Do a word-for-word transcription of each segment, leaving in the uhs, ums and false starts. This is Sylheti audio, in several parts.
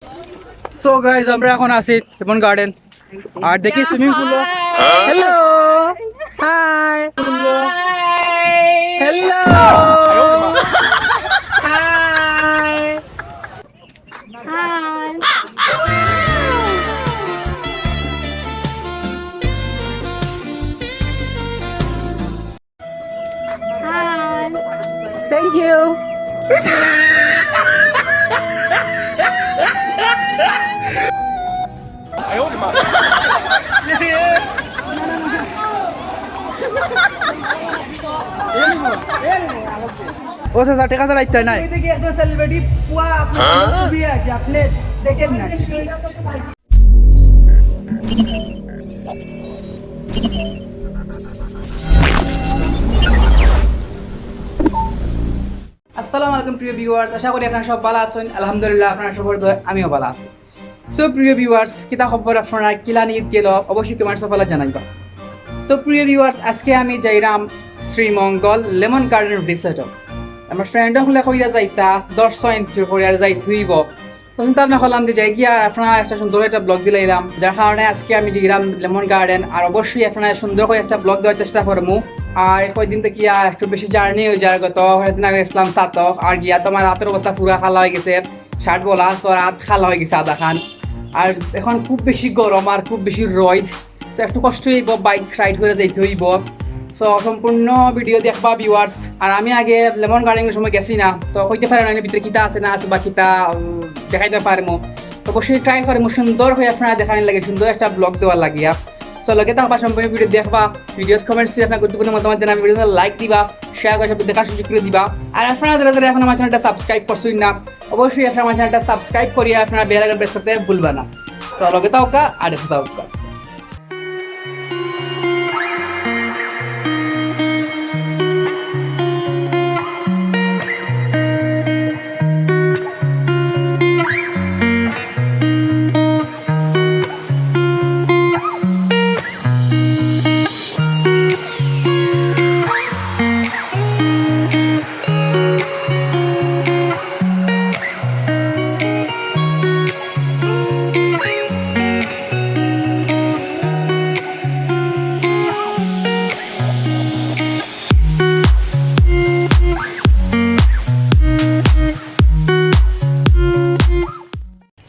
So guys, আমরা এখন আছি লেমন গার্ডেন, আর দেখি swimming pool. Hello, hi. Hello, hi. Hi. Hi. Thank you. ও চাচা, টেকা ছাড়া ইত্যাই নাই। এই দেখি একজন সেলিব্রিটি পুয়া আপনার ছবি আছে, আপনি দেখেন না। আসসালামু আলাইকুম প্রিয় ভিউয়ার্স, আশা করি আপনারা সব ভালা আছইন। আলহামদুলিল্লাহ, আপনারা সবর দোয়ায় আমিও ভালা আছি। So প্রিয় ভিউয়ার্স, কিতা খবর, আপনারা কিলান ইদ গেল, অবশ্যই কমেন্টস ফালা জানাইবা। তো প্রিয় ভিউয়ার্স, আজকে আমি যাইরাম শ্রীমঙ্গল লেমন গার্ডেন রিসোর্ট। আমার ফ্রেন্ড হকলে কইরা যাইতা, দশ ছয় ইঞ্চি করিয়া যাইতে অইবো। তো চিন্তা ভাবনা করলাম যে যাই গিয়া আপনারা একটা সুন্দর একটা ব্লগ দিলাইলাম, যার কারণে আজকে আমি যাইরাম লেমন গার্ডেন। আর অবশ্যই আপনারা সুন্দর করে একটা ব্লগ দেওয়ার চেষ্টা করমু। আর কয়দিন থাকি আর একটু বেশি জার্নি অই যায়, গত কয়দিন আগে গেছিলাম সাতক, আর গিয়া তো আমার আতর অবস্থা পুরা কালা অই গেছে, শার্ট বলা তো আর আত কালা অই গেছে আধাখান। আর এখন খুব বেশি গরম আর খুব বেশি রইদ, so একটু কষ্ট অইবো, বাইক রাইড করিয়া যাইতে অইবো। So সম্পূর্ণ ভিডিও দেখবা ভিউয়ার্স। আর আমি আগে লেমন গার্ডেনর সময় গেছি না, তো কইতে পারি না ভিতরে কিতা আছে না আছে বা কিতা, উম, দেখাইতে পারমু। তো অবশ্যই ট্রাই করমু সুন্দর করি আপনারা দেখানির লাগি, সুন্দর একটা ব্লগ দেওয়ার লাগিয়া। So লগে থাকবা, সম্পূর্ণ ভিডিও দেখবা, ভিডিওর কমেন্টস দিয়া আপনারা গুরুত্বপূর্ণ মতামত জানাবা, ভিডিও লাইক দিবা, শেয়ার করিয়া সবরে দেখার সুযোগ করি দিবা। আর আপনারা যারা যারা এখন আমার চ্যানেলটা সাবস্ক্রাইব করছইন না, অবশ্যই আপনারা আমার চ্যানেলটা সাবস্ক্রাইব করিয়া আপনারা বেল আইকন প্রেস করতে ভুলবা না। So লগে থাকবা আর দেখতে থাকবা।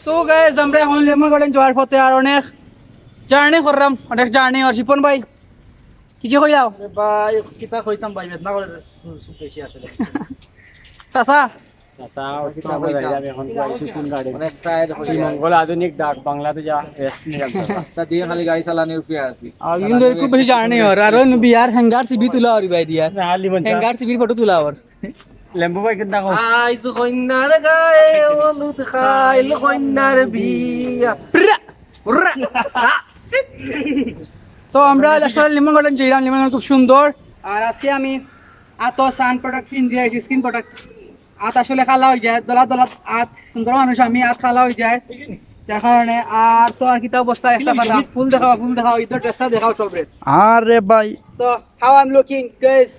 So guys, আমরা এখন লেমন গার্ডেন যাওয়ার পথে আর অনেক জার্নি করলাম, অনেক জার্নি। আর শিপন ভাই, কি কি কইলাও? আরে ভাই, কিতা কইতাম ভাই, বেদনা করে সু-, সু-, বেশি আসলে। চাচা, চাচা, ওই তো আমরা যাইলাম এখন ভাই শিপন গার্ডেন। অনেক টায়ার্ড হয়ে গেছে। শ্রীমঙ্গল আধুনিক ডাক বাংলাতে যা রেস্ট নিলাম চাচা। রাস্তা দিয়া খালি গাড়ি চালানির উপরে আছি। আর কিন্তু খুব বেশি জার্নি অর, আর ওই বিয়ার হ্যাঙ্গার সিবি তুলা অর ভাই দিয়ার। না, হালি মন চা। হ্যাঙ্গার সিবির ফটো তুলা অর। লেম্বু ভাই কিন্তু দেখো। আইজ কইন্যার গায়ে হলুদ খাইল কইন্যার বিয়া। প্রা! প্রা! আ! So, আমরা আসলে লেমন গার্ডেন যাইরাম, লেমন গার্ডেন খুব সুন্দর। আর আজকে আমি আতো সান প্রোটেক্ট পিন্দি আইছি, স্কিন প্রোটেক্ট। আত আসলে কালা অই যায়, দলা দলা আত, সুন্দর মানুষ আমি, আত কালা অই যায়। যার কারণে আর তো আর কিতা অবস্থা, একটা কথা, ফুল দেখাও, ফুল দেখাও, ইদর ড্রেসটা দেখাও সবরে। আরে ভাই। So, how I'm looking, guys?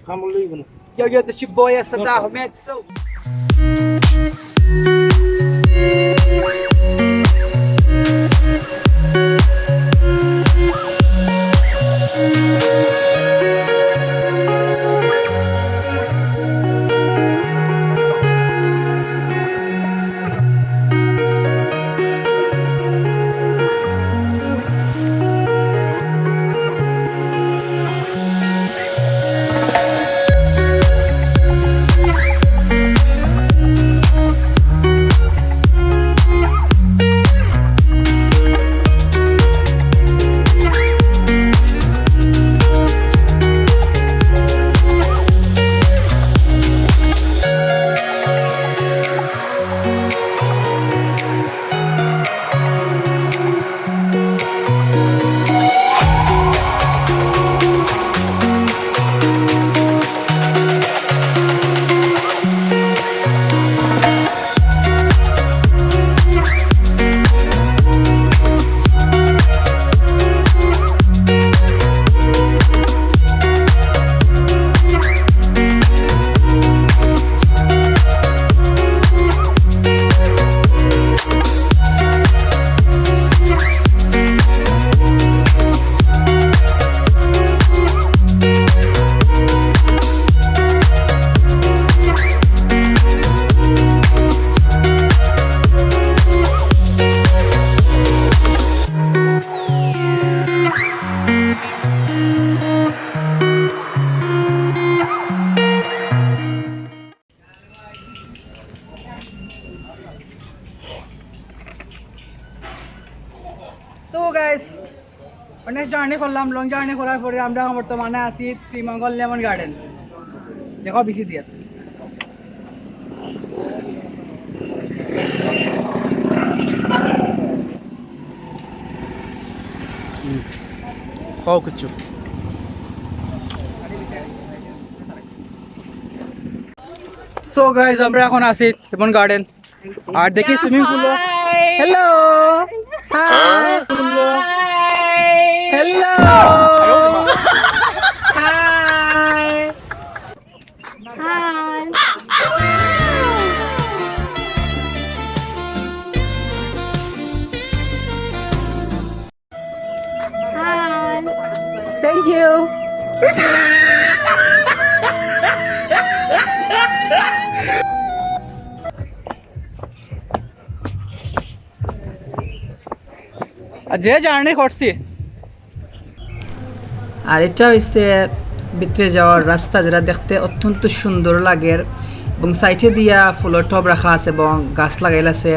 Yo, yo, this your boy, Asada Ahmed. So, So guys, অনেক জার্নি করলাম, লং জার্নি করার পরে আমরা এখন বর্তমানে আছি শ্রীমঙ্গল লেমন গার্ডেন। দেখো বেশি দিয়ে। খাও কিছু। So গাইস, আমরা এখন আছি লেমন গার্ডেন। আর দেখি swimming pool. Hello. Hi. Hello. Hi. Hi. Thank you. আর যে জার্নি করছি। আর এটা হইছে ভিতরে যাওয়ার রাস্তা, যেটা দেখতে অত্যন্ত সুন্দর লাগের এবং সাইডে দিয়া ফুলর টব রাখা আছে এবং গাছ লাগাইল আছে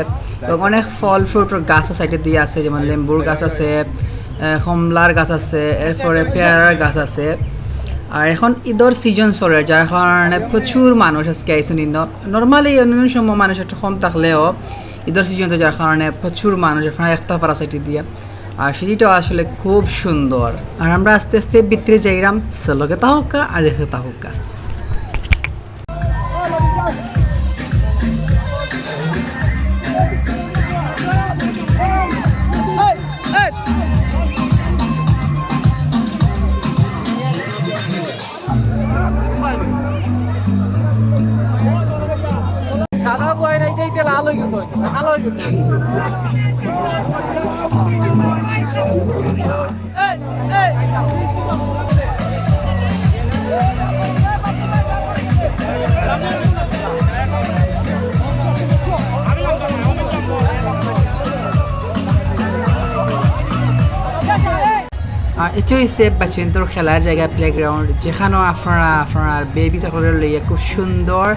এবং অনেক ফল ফ্রুটর গাছও সাইডে দিয়া আছে, যেমন লেম্বুর গাছ আছে, আহ, কমলার গাছ আছে, এরপরে পেয়ারার গাছ আছে। আর এখন ঈদর সিজন চলের, যার কারণে প্রচুর মানুষ আজকে আইছইন ইনো। নরমালি অন্যান্য সময় মানুষ একটু কম থাকলেও ঈদর সিজন তো, যার কারণে প্রচুর মানুষ আপনারা দেখতা পাররা সাইডে দিয়া। আর সিঁড়িটাও আসলে খুব সুন্দর। আর আমরা আস্তে আস্তে ভিতরে যাইরাম, so লগে থাকউক্কা আর দেখতে থাকউক্কা। সাদা বয় নাই, এই যে লাল হয়ে গেছে, কালো হয়ে গেছে। আর এটা হইছে বাচ্চাইন্তর খেলার জায়গা, প্লেগ্রাউন্ড, যেখানো আপনারা আপনারা বেবি সকলরে লইয়া খুব সুন্দর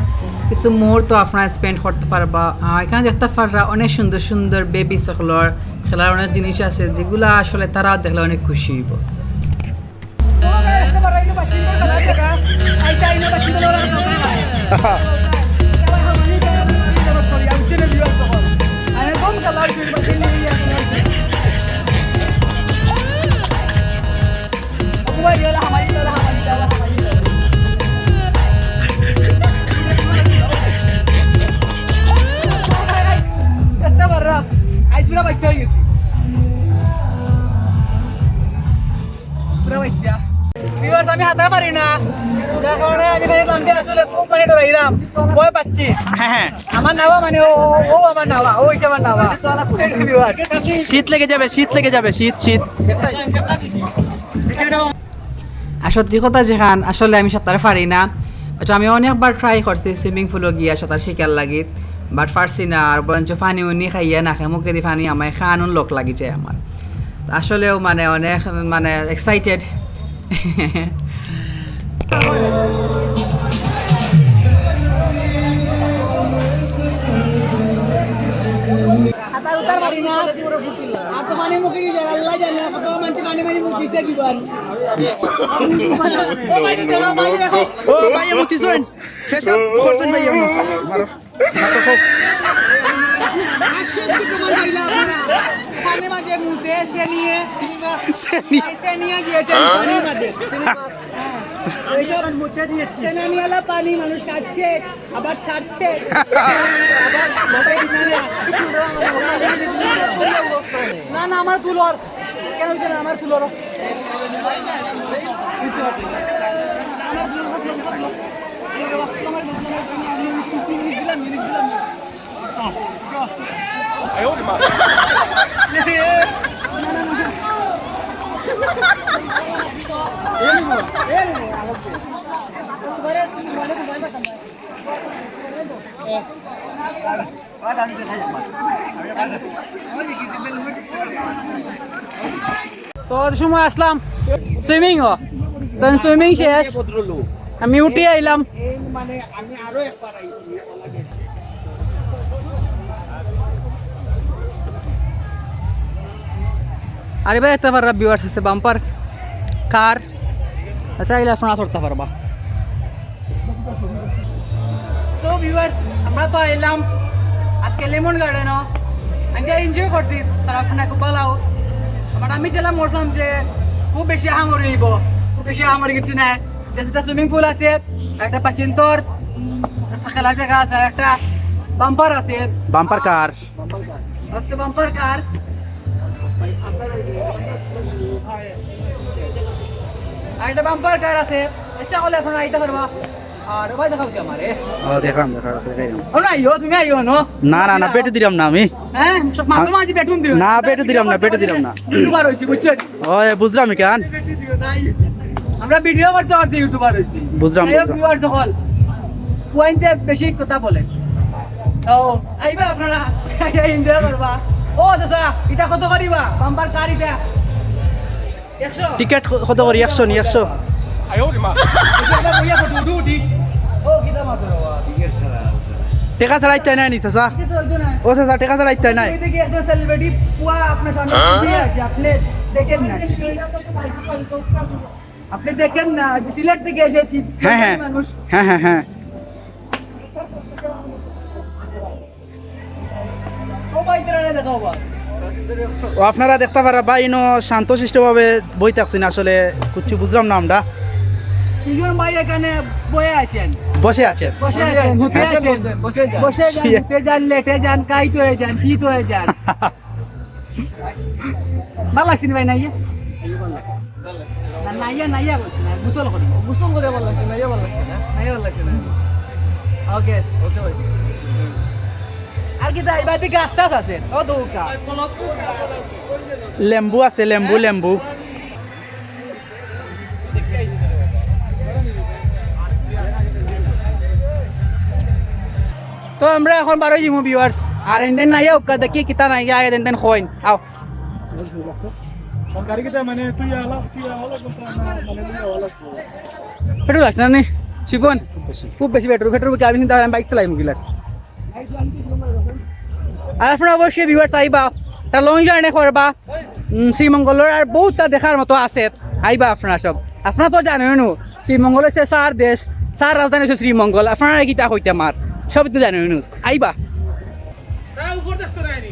কিছু মুহূর্ত আপনারা স্পেন্ড করতা পারবা। আর এখানো দেখতা পাররা অনেক সুন্দর সুন্দর বেবি সকলর খেলার অনেক জিনিস আছে, যেগুলা আসলে তারা দেখলে অনেক খুশি হইব। আইজ পুরা বাচ্চা হয়ে গেছি। পুরা বাচ্চা। Viewers, আমি হাঁটার পারি না, যার কারণে আমি খালি নামতে আসলে খুব মানে ডরাইলাম, ভয় পাচ্ছি। হ্যাঁ, হ্যাঁ। আমার নাওয়া মানে ও, ও আমার নাওয়া, ও হইছে আমার নাওয়া। Viewers। শীত লেগে যাবে, শীত লেগে যাবে, শীত, শীত। আর সত্যি কথা যেখান, আসলে আমি সাঁতার পারি না। আচ্ছা, আমি অনেকবার ট্রাই করছি সুইমিং পুলো গিয়া সাঁতার শিখার লাগি, বাট পারছি না। আর বরঞ্চ পানি উনি খাইয়া নাকে মুখে দি পানি আমায় খানুন লোক লাগি যায় আমার। তো আসলেও মানে অনেক মানে এক্সাইটেড। সাঁতার উতার পারি না। আর তো পানি মুখে গিয়ে যায়, আল্লাহ জানে, কত মানুষ পানি পানি মুখ দিছে কি বার। ও ভাই, দেখো, ভাই, দেখো। ও ভাই, মুখ দিছইন। শেষ করছইন ভাই, এমন। মারো। মারো, খাও। আশ্চর্য প্রমাণ পাইলা আপনারা। পানি মাঝে মুতে সে নিয়ে, সে নিয়ে। সে নিয়ে গিয়েছে পানির মাঝে। এইসব সেনানিয়ালা পানি মানুষ খাচ্ছে। আবার ছাড়ছে। আবার মাথায় দিতে না। না, না, আমার তুলর। কেন দিতে না? আমার তুলর। তো অত সময় আসলাম সুইমিং ও, তখন সুইমিং শেষ, আমি উঠি আইলাম। মানে আমি আরো একবার আইছি। আর এবার দেখতা পারবা ভিউয়ার্স আছে বাম্পার কার, আচ্ছা, আইলে আপনারা চড়তা পারবা। সো ভিউয়ার্স, আমরা তো আইলাম আজকে লেমন গার্ডেনও, এনজয় করছি, তারা আপনার খুব ভালো। বাট আমি যেলা মরছিলাম যে খুব বেশি আহামরি অইবো, খুব বেশি আহামরি কিছু নাই। Just একটা সুইমিং পুল আছে, একটা পাচিন্তর, একটা খেলার জায়গা আছে, আর একটা বাম্পার আছে। বাম্পার কার? বাম্পার কার? আর একটা বাম্পার কার আছে, ইচ্ছা করলে আপনারা আইতা পারবা। আর ভাই দেখাও কি আমারে? ও, দেখলাম, দেখলাম, দেখলাম। ও না, আইও, তুমি আইও, no? না, না, না, বেটু দিলাম না আমি। হ্যাঁ, মাত্র মাঝে বেটুন দিও। না, বেটু দিলাম না, বেটু দিলাম না। YouTuber অইছি, বুঝছো? ওই, বুঝলাম কেন। আমরা ভিডিও করতে করতে YouTuber অইছি। বুঝলাম, যাই হোক, বুঝলাম। Viewers সকল, পুয়াইন্তে বেশি কথা বলে। তো আইবা আপনারা, এনজয় করবা। ও চাচা, ইটা কত করিবা? বাম্পার কার ইটা? একশো? টিকিট ক-, কত করি? একশো নি, একশো? আয় ওরে মা। এটা বইয়া ফটো উঠু উঠি। ও, কিতা মাতো বাবা? টেকা ছাড়া ইতা নাই নি, চাচা? টিকিট ছাড়া হইতো না। ও চাচা, টেকা ছাড়া ইতা নাই? ওই দেখি একজন সেলিব্রিটি পুয়া আপনার সামনে দাঁড়িয়ে আছে, আপনি দেখেন না। আপনি দেখেন না, যে সিলেট থেকে এসেছি, হ্যাঁ, হ্যাঁ। মানুষ। হ্যাঁ, হ্যাঁ, হ্যাঁ। ও ভাই, তারা দেখাও বা। ও আপনারা দেখতা পাররা বা, ইনো শান্তশিষ্টভাবে বই থাকছি না, আসলে কিচ্ছু বুঝলাম না আমরা। দুজন ভাই এখানে বয়ে আছেন। বসে আছেন। বসে আছেন, হুতে আছেন। বসে যান। বসে যান, শুয়ে হুতে যান, লেটে যান, কাইত হয়ে যান, শীত হয়ে যান। ভালা লাগছে নি ভাই নাইয়া? না, নাইয়া, নাইয়া বলছি না, গোসল করি। গোসল করে ভালা লাগছে, নাইয়া ভালা লাগছে না? নাইয়া ভালা লাগছে না। ওকে। ওকে ভাই। আর কিতা, এবার দিকে আস্তে আস্তে আছে। ও দৌকা। লেম্বু আছে, লেম্বু, লেম্বু। তো আমরা এখন বারোই যাইমু viewers। আর এনদেন নাইয়া উক্কা দেখি কিতা নাইয়া আয় এনদেন কইন। আও। পেট্রোল লাগছে না নি? শিপন? খুব বেশি পেট্রোল, পেট্রোল আমি চিন্তা আমি বাইক চালাইমু গিলা। আর আপনারা অবশ্যই viewers আইবা, তা লং জার্নি করবা। উম, শ্রীমঙ্গলর আর বহুততা দেখার মতো আছে। আইবা আপনারা সব। আপনারা তো জানেন নু, শ্রীমঙ্গল হইছে চার দেশ, চার রাজধানী হইছে শ্রীমঙ্গল। আপনারা কিতা কইতে আমার? সব তো জানেন নু। আইবা। তারা উপর দেখতো না নি।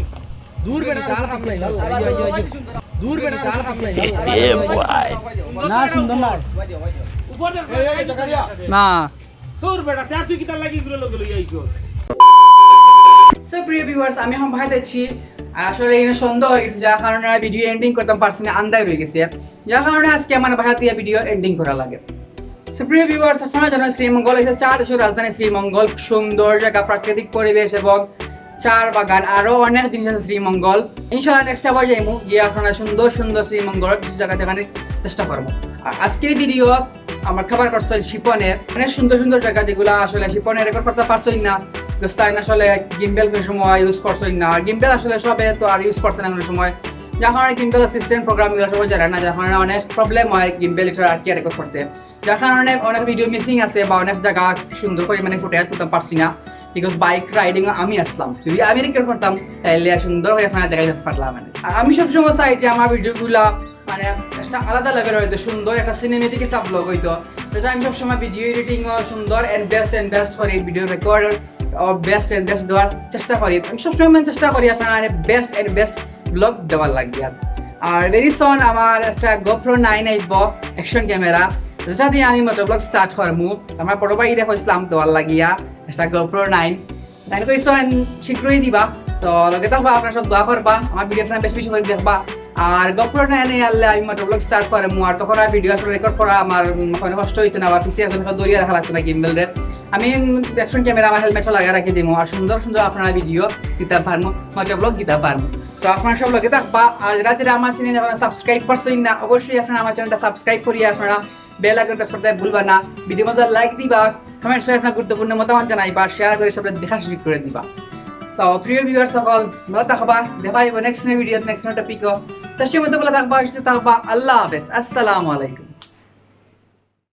দূর বেটা, তার কাম নাই, ভালো লাগে। দূর বেটা, তার কাম নাই, ভালো লাগে। না, সুন্দর না। উপর দেখতো না নি। না। তোর বেটা, তে আর তুই কিতার লাগি এগুলো লগে লইয়া আইছস? So, প্রিয় viewers, আমি এখন বাসাত আছি। আর আসলে এনে সন্ধ্যা হয়ে গেছে, যার কারণে আর ভিডিও এন্ডিং করতাম পারছি না, আন্ধার হয়ে গেছে। যার কারণে আজকে আমার বাসা দিয়ে ভিডিও এন্ডিং করা লাগে। So, প্রিয় viewers, আপনারা জানেন শ্রীমঙ্গল হইছে চার দেশের রাজধানী শ্রীমঙ্গল, সুন্দর জায়গা, প্রাকৃতিক পরিবেশ এবং চার বাগান, আরো অনেক জিনিস আছে শ্রীমঙ্গল। ইনশাআল্লাহ next আবার যাইমু, গিয়ে আপনারা সুন্দর সুন্দর শ্রীমঙ্গল কিছু জায়গা দেখানোর চেষ্টা করবো। আর আজকের ভিডিও আমার cover করছইন শিপনে, অনেক সুন্দর সুন্দর জায়গা যেগুলা আসলে শিপনে রেকর্ড করতে পারছইন না, দোস্তাইন আসলে গিম্বেল কোনো সময় ইউজ করছইন না। আর গিম্বেল আসলে সবে তো আর ইউজ করছে না কোনো সময়, যার কারণে গিম্বেল অ্যাসিস্ট্যান্ট প্রোগ্রামগুলো সবাই জানে না, যার কারণে অনেক প্রবলেম হয় গিম্বেল এটা আর কি রেকর্ড করতে, যার কারণে অনেক ভিডিও মিসিং আছে বা অনেক জায়গা সুন্দর করে মানে ফুটেজ তুলতে পারছি না, বিকজ বাইক রাইডিং আমি আসলাম, যদি আমি রেকর্ড করতাম তাহলে সুন্দর করে আপনারা দেখাইতে পারলাম। মানে আর আমি সবসময় চাই যে আমার ভিডিওগুলা মানে একটা আলাদা লেভেল হইতো, সুন্দর একটা সিনেমেটিক একটা ব্লগ হইতো, যেটা আমি সবসময় ভিডিও এডিটিং ও সুন্দর and best and best করি, ভিডিও রেকর্ড ও বেস্ট and বেস্ট দেওয়ার চেষ্টা করি। আমি সবসময় মানে চেষ্টা করি আপনারা বেস্ট and বেস্ট ব্লগ দেওয়ার লাগিয়া। আর ভেরি সুন আমার একটা গোপ্রো নাইন আইব, অ্যাকশন ক্যামেরা, যেটা দিয়ে আমি মোটর ব্লগ স্টার্ট করমু। আমার বড় ভাইরে কইছিলাম দেওয়ার লাগিয়া একটা গোপ্রো নাইন। তাই কইছইন শীঘ্রই দিবা। তো লগে থাকবা, আপনারা সব দোয়া করবা, আমার ভিডিও আপনারা বেশি বেশি করে দেখবা। আর গোপ্রো নাইন আনলে আমি মোটর ব্লগ স্টার্ট করমু, আর তখন আর ভিডিও আসলে রেকর্ড করা আমার, উম, মানে কষ্ট হইতো না, বা পিছে আসলে দৌড়িয়ে রাখা লাগতো না গিম্বেল রে। আমি, উম, অ্যাকশন ক্যামেরা আমার হেলমেটও লাগিয়ে রাখি দিমু, আর সুন্দর সুন্দর আপনারা ভিডিও দিতে পারমু, মোটর ব্লগ দিতে পারমু। তো আপনারা সব লগে থাকবা, আর যারা যারা আমার চ্যানেল এখন সাবস্ক্রাইব করছইন না, অবশ্যই আপনারা আমার চ্যানেলটা সাবস্ক্রাইব করিয়া আপনারা বেল আইকনটা প্রেস করতে ভুলবা না। ভিডিও মজা লাইক দিবা, কমেন্টস করে আপনার গুরুত্বপূর্ণ মতামত জানাইবা, শেয়ার করে সবরে দেখা শুরু করে দিবা। তো প্রিয় ভিউয়ার সকল, ভালো থাকবা, দেখা হইব নেক্সট ভিডিও, নেক্সট টপিকও। তার সময় তো ভালো থাকবা, সুস্থ থাকবা। আল্লাহ হাফেজ, আসসালামু আলাইকুম।